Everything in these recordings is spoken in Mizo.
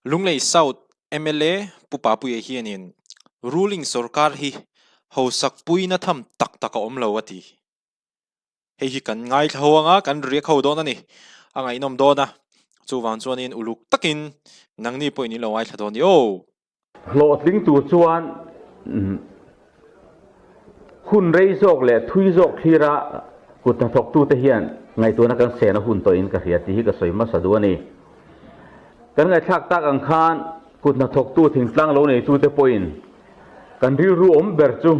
Lunglei South mla Pu Papuia hianin ruling sorkar hi hausak puina tham tak tak a awm lo a ti. Hei hi kan ngaithla ho anga kan riak ho dawn a ni. A ngaihnawm dawn a, chuvang chuanin uluk takin nangni pawhin in lo ngaithla dawn ni aw. Hlawhtling tur chuan hun rei zawk leh thui zawk thlira kut hnathawktute hian ngaihtuahna kan sena hun tawhin ka hria tih hi ka sawi hmasa duh a ni. Kan ngaihthlak tak ang khan kut hnathawktu thingtlang lo neitute pawhin kan rilru awm ber chu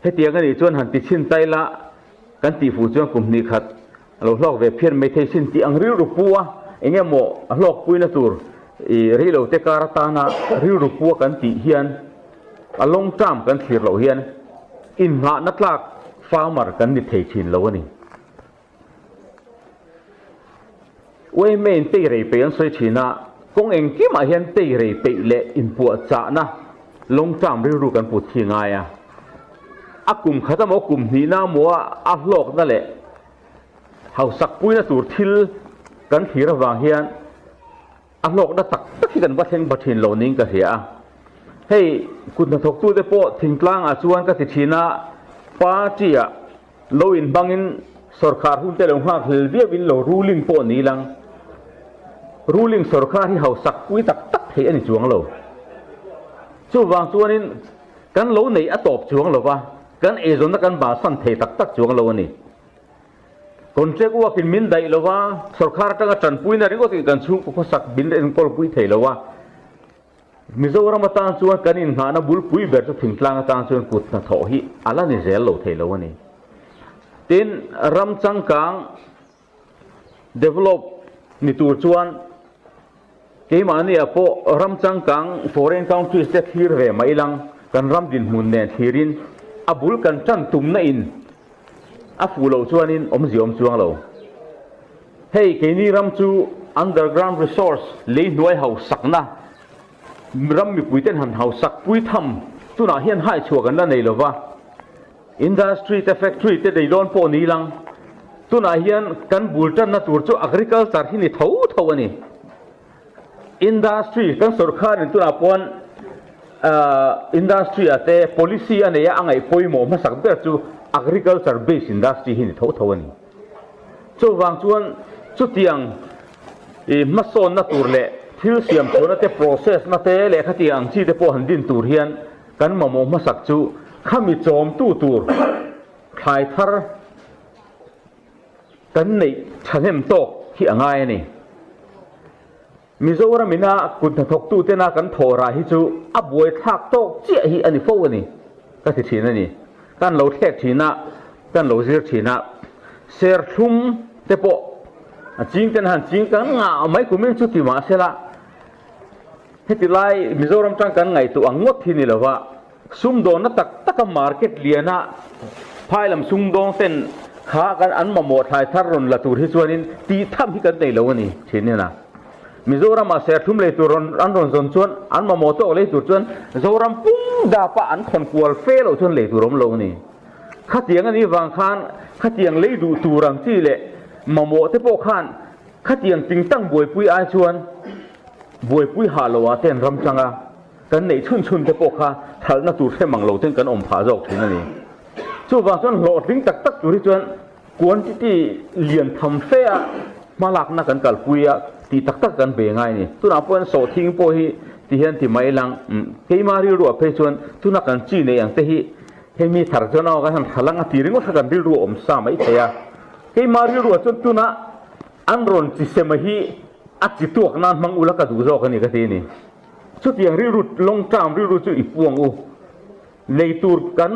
Hetiang a nih chuan han ti chhin ta ila, kan tih fuh chuan kum hnih khat a lo hlawk ve phian mai thei sin tih ang rilru pu a, eng emaw a hlawkpuina tur i reilo te kar atana rilru pu a kan tih hian a long term kan thlir loh hian innghahna tlak farmer kan ni thei thin lo a ni. Uaimeiin tei rei peih an sawi thin a, kawng engkimah hian tei rei peih leh inpuahchahna long term rilru kan put khi ngai a. A kum khat emaw kum hnihna emaw a hlawkna leh hausak puina tur thil kan thlir avang hian a hlawkna tak tak hi kan va thleng ba thin lo niin ka hria a. Hei kut hnathawktute pawh thingtlangah chuan ka ti thin a, party-ah Lo inhmangin sawrkhar hunte lo nghak hlel viauin lo ruling pawh ni lang. Ruling sawrkhar hi hausak pui tak tak theih a ni chuang lo. Chuvang chuanin kan lo neih a tawp chuang lo va, kan eizawnna kan bansan thei tak tak chuang lo a ni. Contract work-in min daih lo va, sawrkhar atanga tanpuina ringawtin kan chhungkaw khawsak min enkawlpui thei lo a. Mizoram atan chuan kan inhnahna bulpui ber chu thingtlang atan chuan kut hnathawh hi a la ni zel lo thei lo a ni. Tin, ram changkang develop ni tur chuan keimahniah pawh ram changkang foreign countries te thlir ve mai lang kan ram dinhmun nen thlirin a bul kan tan tumna in a fuh loh chuanin awmzia awm chuang lo. Hei keini ram chu underground resource lei hnuai hausakna ram mipuiten han hausak pui tham tunah hian hai chhuah kan la nei lova, industry te factory te nei dawn pawh ni lang tunah hian kan bul tanna tur chu agriculture hi ni tho tho a ni. Industry kan sorkharin tunah pawn industry ah te policy a nei a a ngaih pawimawh hmasak ber chu agriculture based industry hi ni tho tho a ni. Chuvang chuan chutiang i hmasawnna tur leh thil siam chhuahna te process na te leh khatiang ang chi te pawh han din tur hian kan mamawh hmasak chu khami chawmtu tur thlai thar kan neih thahnem tawk hi a ngai a ni. Mizoram ina kut hnathawktu tena kan thawh rah hi chu a buaithlak tawk chiah hi a ni fo a ni ka ti thin a ni. Kan lo thlek thin a, kan lo zir thin a, serthlum te pawh a ching ten han ching kan ngah mai kumin chu ti mahsela heti lai Mizoram tang kan ngaihtuah ang ngawt hi ni lova Sumdawnna tak taka market liana phai lam sumdawng ten kha kan an mamawh thlai thar rawn la tur hi chuanin tih tham hi kan nei lo a ni thin nen a. Mizoramah serthlum lei tur rawn an rawn zawn chuan an mamawh tawk lei tur chuan Zoram pum dapa an khawn kual fe loh chuan lei tur awm lo a ni. Khatiang a nih vang khan khatiang lei duh tur ang chi leh mamawh te pawh khan khatiang tingtang buaipui ai chuan buaipui hah loh ah te an ram chang a. Kan neih chhun chhun te pawh kha thalhna tur hre mang lo ten kan awm phah zawk thin a ni. Chuvang chuan hlawhtling tak tak tur hi chuan quantity lian tham fe a hmalakna kan kalpui a tih tak tak kan ve ngai a ni. Tunah pawh hian sawhthing pawh hi ti hian ti mai lang keima rilruah phei chuan tuna kan chi neih ang te hi hei mi thar chuan aw kan han thla lang a ti ringawt kha kan rilru a awm sa mai thei a. Keima rilruah chuan tuna an rawn chi sema hi a chi tuak nan hmang ula ka duh zawk a ni ka ti a ni. Chutiang rilru long term rilru chu i puang u. Lei tur kan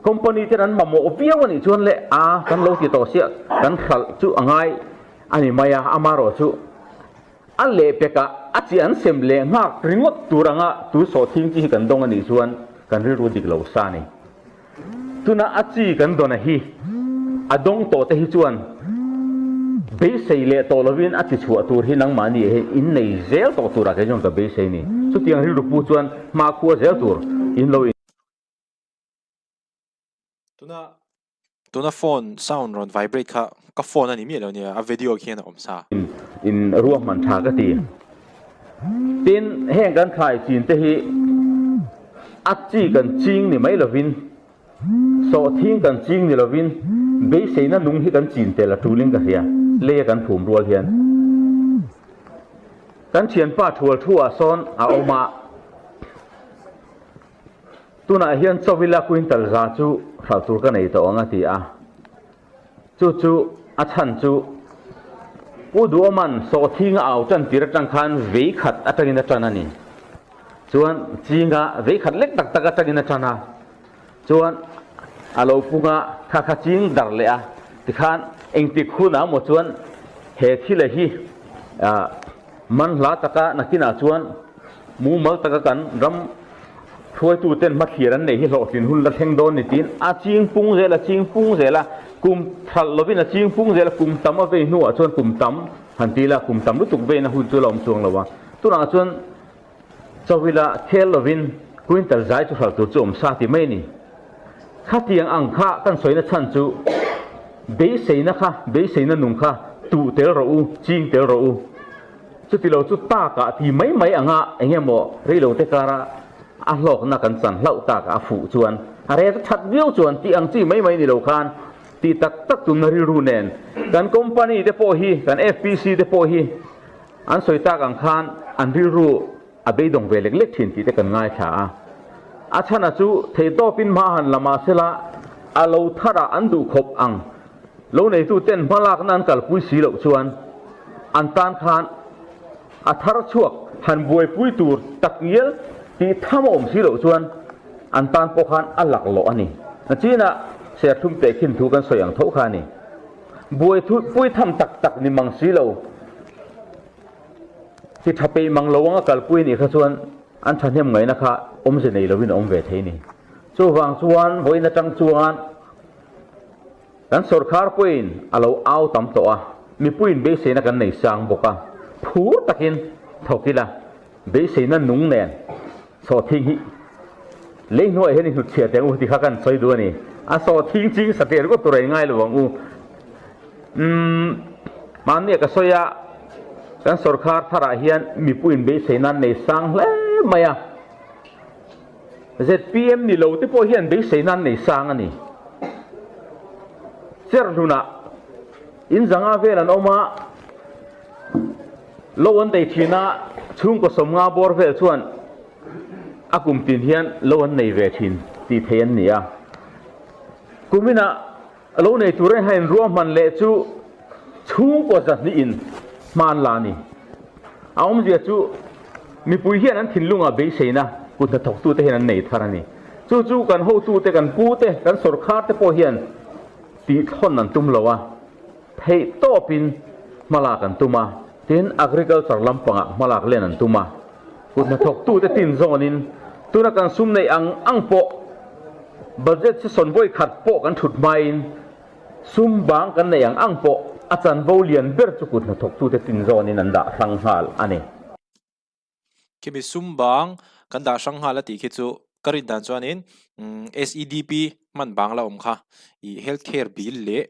company ten an mamawh viau a nih chuan le a kan lo ti tawh sia kan hralh chu a ngai a ni mai a, amarawh chu a lehpekah a chi an sem leh nghak ringawt tur anga tu sawhthing chi hi kan dawng a nih chuan kan rilru dik lo sa a ni. Tuna a chi kan dawn a hi a dawng tawh te hi chuan beisei leh tawh lovin a chi chhuah tur hi nangmahni ah hian in nei zel tawh turah kei chuan ka beisei ni. Chutiang rilru pu chuan hmakhua zel tur in lo in. Tuna tuna phone sound rawn vibrate kha ka phone a ni miah lo nia a video khian a awm sa. In ruahman tha ka ti. Tin, heng kan thlai chin te hi a chi kan ching ni mai lovin, sawhthing kan ching ni lovin beiseina nung hi kan chin tel a tulin ka hria, leia kan phum rual hian. Kan thianpa thual thu ah sawn a awm a, tunah hian chawila quintal za chu hralh tur ka nei tawh ang a ti a. Chu chu a chhan chu Pu Duaman sawhthing a au tan tir atang khan vei khat atangin a tan a ni. Chuan chinga vei khat lek tak tak atangin a tan a. Chuan a lo pung a, kha kha ching dar leh a. Tikhan engtik hunah maw chuan he thila hi man hla taka nakinah chuan mumal taka kan ram Hruaituten hmathlir an neih hi hlawhtlin hun la thleng dawn ni tiin a ching pung zel a ching pung zel a, kum thalh lovin a ching pung zel a, kum tam a vei hnuah chuan kum tam han ti ila, kum tam lutuk veina hun chu la awm chuang lo a, tunah chuan chawila khel lovin quintal zai chu hralh tur chu awm sa ti mai a ni. Khatiang ang kha kan sawina chhan chu beiseina kha, beiseina nung kha tuh tel rawh u, ching tel rawh u. Chuti lo chu takah ti mai mai anga eng emaw reilo te kara a hlawkna kan chan hlauh takah a fuh chuan a rel that viau chuan tih ang chi mai mai ni lo khan tih tak tak tumna rilru nen kan company te pawh hi kan FPC te pawh hi an sawi tak ang khan an rilru a beidawng ve lek lek thin tih te kan ngaithla a. A chhana chu theihtawpin hma han la mah sela a lo tharah an duh khawp ang. Lo neitu ten hmalakna an kalpui si loh chuan an tan khan a thar chhuak han buaipui tur tak ngial tih tham a awm si loh chuan an tan pawh khan a lak loh a ni. Nachinah serthlum tehkhin thu kan sawi ang tho kha a ni. Buaipui tham tak tak ni mang si lo. Ti tha peih mang lo anga kalpui a nih kha chuan an thahnem ngaihna kha awmze nei lovin a awm ve thei a ni. Chuvang chuan vawiin atang chuan kan sorkar pawhin a lo au tam tawh a, mipuiin beiseina kan nei sang bawk a, phur takin thawk ila beiseina nung nen sawhthing hi lei hnuaiah hian i hnutchhiah teh ang u ti kha kan sawi duh a ni. A sawhthing ching satliah ringawt tur a ingai lo ang u. Umm, mahni a ka sawi a, kan sorkar tharah hian mipuiin beisei nan nei sang hle mai a. Zpm ni lo te pawh hian beisei nan nei sang a ni. Cherhlunah in zanga vel an awm a, lo an nei thin a, chhungkaw sawmnga bawr vel chuan a kum tin hian lo an nei ve thin tih thei an ni a. Kuminah A lo nei tur reng hian ruahman leh chu chhungkaw zahnihin hman la a ni. A awmzia chu mipui hian an thinlungah beiseina kut hnathawktute hian an nei thar a ni. Chu chu kan hotute, kan pute, kan sorkarte pawh hian tihthlawn an tum lo a, theih tawpin hmalak an tum a, tin agriculture lampangah hmalak len an tum a. Kut hnathawktute tin zawnin tuna kan sum neih ang ang pawh budget session vawi khat pawh kan thut hmain sum bang kan neih ang ang pawh a chanvo lian ber chu kut hnathawktute tin zawnin an dah hrang nghal a ni. Khimi sum bang kan dah hrang nghal a tih khi chu ka rin dan chuanin SEDP hman bang la awm kha ih health care bill leh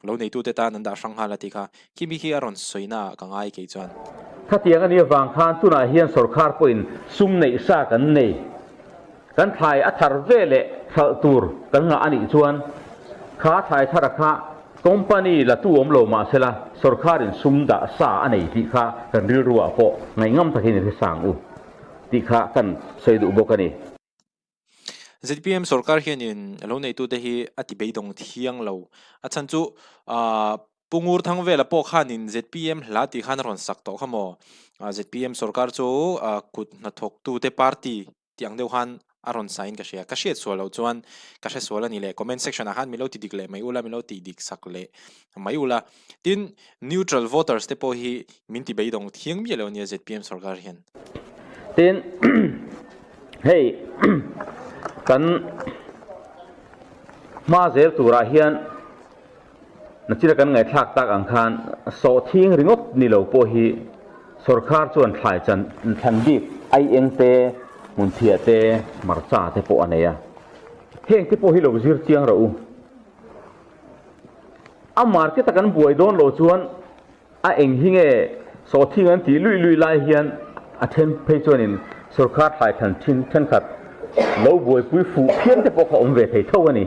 lo neitute tan an dah hrang nghal a tih kha khimi khi a rawn sawi na ah ka ngai kei chuan. Khatiang a nih avang khan tunah hian sorkar pawhin sum neih sa kan nei, kan thlai a thar ve leh hralh tur kan ngah a nih chuan kha thlai thara kha company la tu awm lo mahsela sorkarin sum dah sa a nei tih kha kan rilru ah pawh ngaihngam takin i hre sang u. tih kha kan sawi duh bawk a ni. Zpm sorkar hianin lo neitute hi a ti beidawng thiang lo. A chhan chu aah Pu Ngur Thangvela pawh khanin zpm hla tih khan a rawn sak tawh kha maw? Zpm sorkar chu kut hnathawktute party tih ang deuh khan a rawn sain ka hria. Ka hriat sual loh chuan ka hre sual a ni leh comment section ah khan min lo ti dik leh mai ula, min lo tih dik sak leh mai ula. Tin, neutral voters te pawh hi min ti beidawng thiang miah lo ania zpm sorkar hian. Tin, hei kan hma zel turah hian nachina kan ngaihthlak tak ang khan sawhthing ringawt ni lo pawh hi sorkar chuan thlai chan thlan bik aieng te, hmunphiah te, hmarcha te pawh a nei a. Heng te pawh hi lo zir chiang rawh u. A market a kan buai dawn loh chuan a eng hi nge sawhthing an tih luih luih lai hian A then phei chuanin sorkar thlai thlan thin thenkhat lo buaipui fuh phian te pawh kha awm ve thei tho a ni.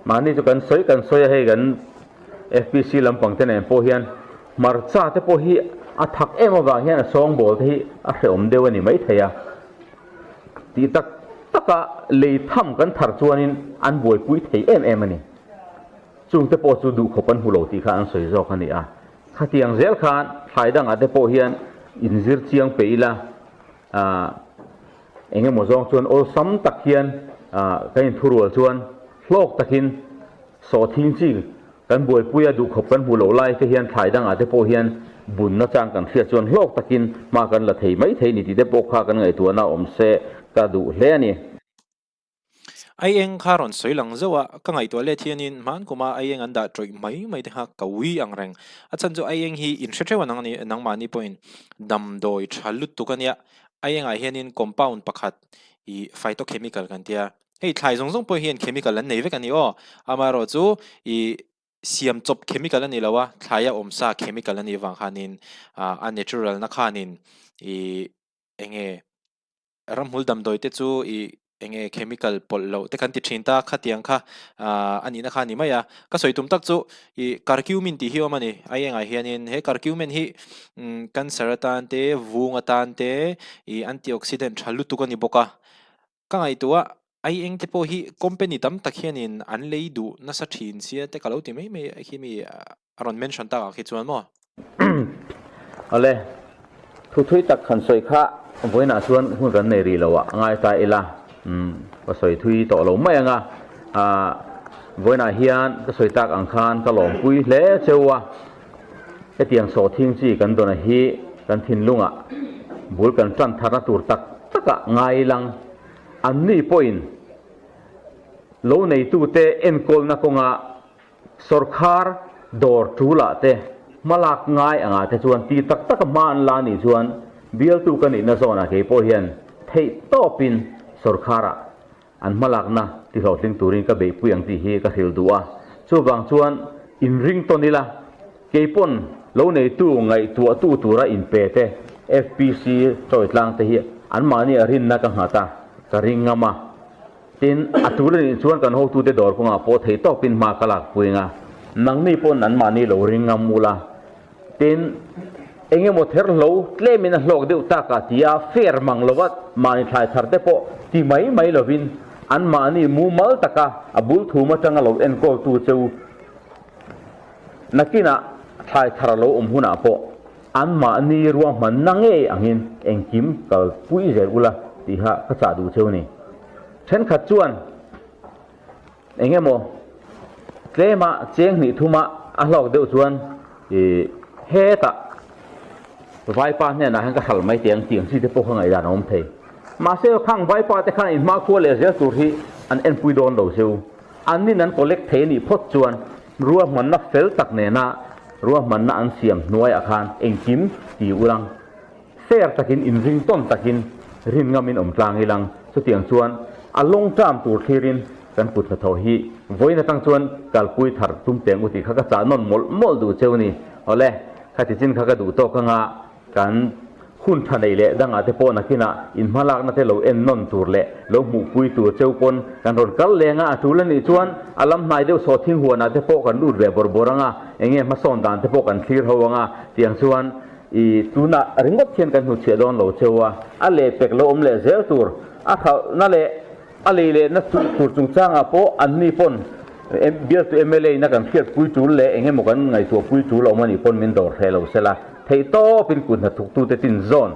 Mahni chu kan sawi kan sawi a, hei kan FPC lampang te nen pawh hian hmarcha te pawh hi a thak em avang hian a sawngbawl te hi a hrehawm deuh a ni maithei a. Tih tak taka lei tham kan thar chuanin an buaipui thei em em a ni. Chungte pawh chu duhkhawp an hmu lo tih kha an sawi zawk a ni a. Khatiang zel khan thlai dangah te pawh hian inzir chiang pe ila, eng emaw zawng chuan awlsam tak hian kan inthurual chuan hlawk takin sawhthing chi kan buaipui a, duhkhawp kan hmuh loh lai te hian thlai dangah te pawh hian bunna chang kan hriat chuan hlawk takin hma kan la thei mai thei ni tih te pawh kha kan ngaihtuahna awm se ka duh hle a ni. Aieng kha rawn sawi lang zauh a, ka ngaihtuah let hianin hman kuma aieng an dah tawih mai mai te kha ka ui ang reng. A chhan chu aieng hi in hre theuh a nang ni, nangmahni pawhin damdawi tha lutuk a nia. Aiengah hianin compound pakhat ih phytochemical kan tia, hei thlai zawng zawng pawh hian chemical an nei vek a ni aw. Amaherawhchu ih siam chawp chemical a ni lo a, thlaia awm sa chemical a nih vang khanin a natural na khanin ih eng nge Ramhmul damdawi te chu ih eng nge chemical pawlh loh te kan ti thin ta khatiang kha ah a nihna kha a ni mai a. Ka sawi tum tak chu ih curcumin tih hi a awm a ni. A engah hianin he curcumin hi umm cancer atan te vung atan te ih antioxidant tha lutuk a ni bawk a. Ka ngaihtuah ai eng te pawh hi company tam tak hianin an lei duh nasa thin sia te ka lo ti mai mai khi mi A rawn mention tak ah khi chuan maw? Awle, thu thui tak han sawi kha vawiinah chuan hun kan nei rih lo ah ngai ta ila, umm ka sawi thui tawh lo mai ang a, ah vawiinah hian ka sawi tak ang khan ka lawmpui hle cheu a, hetiang sawhthing chi kan dawna hi kan thinlungah bul kan tan tharna tur tak takah ngai lang an ni pawhin lo neitute enkawlna kawnga Sawrkhar dawr tulah te hmalak ngai angah te chuan ti tak taka hma an la nih chuan bialtu ka nihna zawnah kei pawh hian theih tawpin sawrkharah an hmalakna ti hlawhtling turin ka beihpui ang tih hi ka hrilh duh a. Chuvang chuan inring tawn ila kei pawn lo neitu ngaihtuahtu tura inpe te FPC tawitlang te hi anmahni a rinna ka nghat a, ka ring ngam a. Tin, a tul a nih chuan kan hotute dawr kawngah pawh thei tawpin hma ka lak pui anga, nangni pawn anmahni lo ring ngam ula. Tin, eng emaw ther hlo tlemin a hlawk deuh takah tia fair mang lova mahni thlai thar te pawh ti mai mai lovin anmahni mumal taka a bul thum atanga lo enkawltu cheu nakinah thlai thar a lo awm hunah pawh anmahni ruahmanna ngei angin engkim kalpui zel ula tih kha ka chah duh cheu a ni. Thenkhat chuan eng emaw tlema cheng hnih thuma a hlawk deuh chuan ih hetah vaipa hnenah hian ka hral mai teh ang tih ang chi te pawh kha ngaihdan a awm thei. Mahse khang vaipa te khan inhmakhua leh zel tur hi an enpui dawn lo cheu. An nin an collect thei a nih phawt chuan ruahmanna fel tak nena ruahmanna an siam hnuaiah khan engkim ti ulang fair takin inring tawn takin rin ngamin awm tlang ilang. Chutiang chuan a long term tur thlirin kan kut hnathawh hi vawiin atang chuan kalpui thar tum teng u tih kha ka chah nawn mawlh mawlh duh cheu ni. Awle, khati chin kha ka duh tawk anga Kan hun tha neih leh dangah te pawh nakinah inhmalakna te lo en nawn tur leh lo hmuhpui tur cheu pawn kan rawn kal leng a, a tul a nih chuan a lam hnai deuh sawhthing huanah te pawh kan lut ve bawrh bawrh ang a, eng nge hmasawn dan te pawh kan thlir ho ang a, tiang chuan i tunah ringawt hian kan hnuchhiah dawn lo cheu a, a lehpek lo awm leh zel tur a hralhna leh A lei lehna tur chungchangah pawh anni pawn bialtu mla in a kan hriatpui tul leh eng emaw kan ngaihtuahpui tul a awm anih pawn min dawr hreh lo sela, theihtawpin kut hnathawktute tin zawn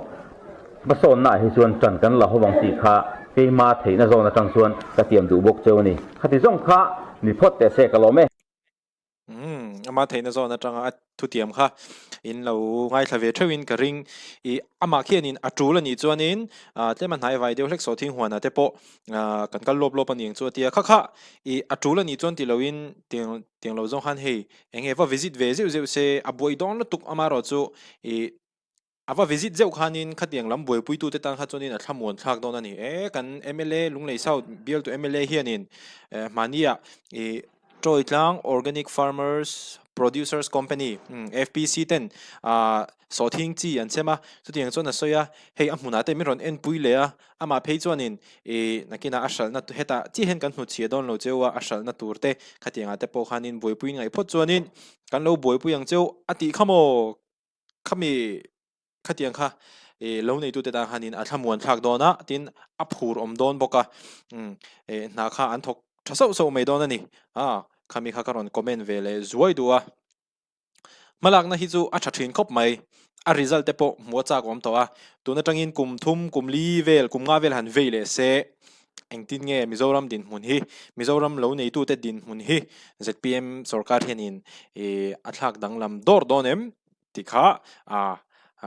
hmasawnnaah hi chuan tan kan la ho ang tih kha keima theihna zawn atang chuan ka tiam duh bawk cheu a ni. Khati zawng kha ni phawt teh se ka lawm e. Umm, ama theihna zawn atanga a thutiam kha in lo ngaithla ve theuhin ka ring. I amah khianin a tul a nih chuanin ah tlema hnai vai deuh hlek sawhthing huanah te pawh ah kan kal lawp lawp a ni ang chu a ti a. Kha kha i a tul a nih chuan ti loin tiang tiang lo zawng khan hei eng nge va visit ve zeuh zeuh se a buai dawn lutuk amaherawh chu i A va visit zeuh khanin khatiang lam buaipuitute tan kha chuanin a thlamuan thlak dawn a ni. E, kan mla, Lunglei South bialtu mla hianin hmahniah i Tawitlang Organic Farmers Producers Company, FPC ten ah. Sawhthing chi an chhem a, chutiang chuan a sawi a, hei a hmunah te min rawn enpui leh a, amah phei chuanin ih nakinah a hralhna hetah chiah hian kan hnutchhiah dawn lo cheu a, a hralhna tur te khatiangah te pawh khanin buaipui ngaih phawt chuanin kan lo buaipui ang cheu a tih kha maw khami khatiang kha ih lo neitute tan khanin a thlamuan thlak dawn a, tin a phur awm dawn bawk a, umm ih hna kha an thawk tha sauh sauh mai dawn a ni, ah khami kha ka rawn comment ve leh zuai duh a. Hmalakna hi chu a tha thin khawp mai. A result te pawh hmuh a chak awm tawh a. Tun atangin kum thum, kum li vel, kum nga vel han vei leh se engtin nge Mizoram dinhmun hi, Mizoram lo neitute dinhmun hi zpm sorkar hianin ih a thlak danglam dawr dawn em? Tih kha ah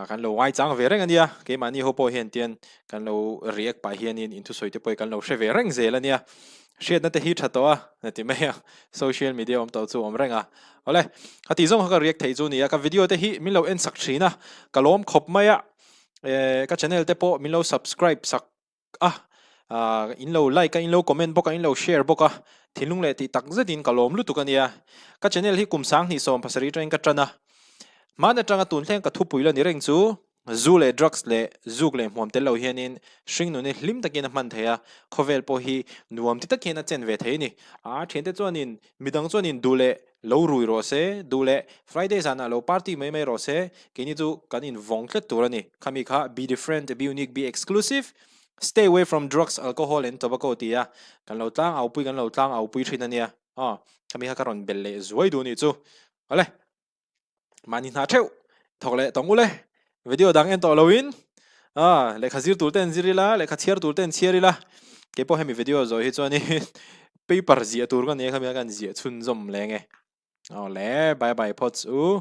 kan lo ngaichang ve reng a nia. Keimahni ho pawh hian tian kan lo react pah hianin inthusawi te pawh hi kan lo hre ve reng zel a nia. Hriatna te hi tha tawh a na ti mai a, social media awm tawh chu awm reng a. Awle, ka tih zawng kha ka react theih chu nia, ka video te hi min lo en sak thin a, ka lawm khawp mai a, eh ka channel te pawh min lo subscribe sak a, ah in lo like a, in lo comment bawk a, in lo share bawk a, thinlung leh tih tak zetin ka lawm lutuk a nia. Ka channel hi kum 2017 atangin ka tan a, hman atanga tun thleng ka thupui la ni reng chu zu leh drugs leh zuk leh hmuam tel lo hianin hringnun hi hlim takin a hman thei a, khawvel pawh hi nuam ti tak hian a chen ve thei a ni. A thiante chuanin midang chuanin duh leh lo rui rawh se, duh leh Friday zanah lo party mai mai rawh se, keini chu kan invawng tlat tur a ni. Khami kha be different, be unique, be exclusive, stay away from drugs, alcohol and tobacco ti a kan lo tlang aupui kan lo tlang aupui thin a nia. Aw, khami kha ka rawn belh leh zuai duh nih chu. Awle, mahni hna theuh thawk leh tawng ule. Video dang en tawh loin ah lehkha zir tur te an zir ila, lehkha chhiar tur te an chhiar ila. Keipawh hemi video zawh hi chuanin paper ziah tur ka nia khami kha kan ziah chhunzawm leng e. Awle, bye bye phawts u.